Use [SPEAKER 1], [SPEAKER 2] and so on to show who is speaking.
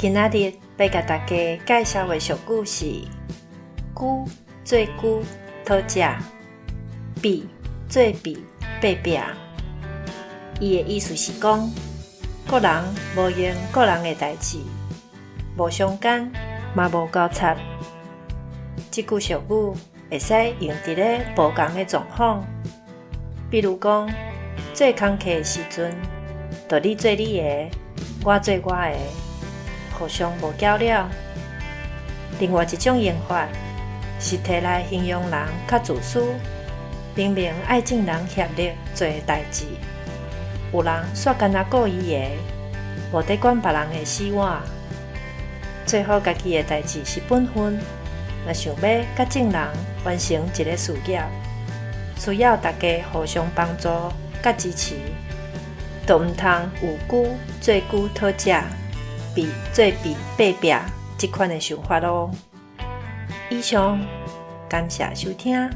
[SPEAKER 1] 今仔日欲共大家介紹的俗語是“龜做龜討食，鱉做鱉爬壁”。伊的意思是講，各人無閒各人的代誌，無相干，嘛無交叉。這句俗語會使用佇咧無仝的狀況，比如講，做工課的時陣，就你做你的，我做我的，互相無攪擾。另外一種用法是提來形容人較自私，明明愛眾人協力做的代誌，有人煞干焦顧伊的，無佇管別人的死活。做好家己的代誌是本分，若想欲佮眾人完成一个事業，需要大家互相幫助佮支持，就毋通有龜做龜討食，鱉做鱉爬壁這款的想法囉。以上，感謝收聽。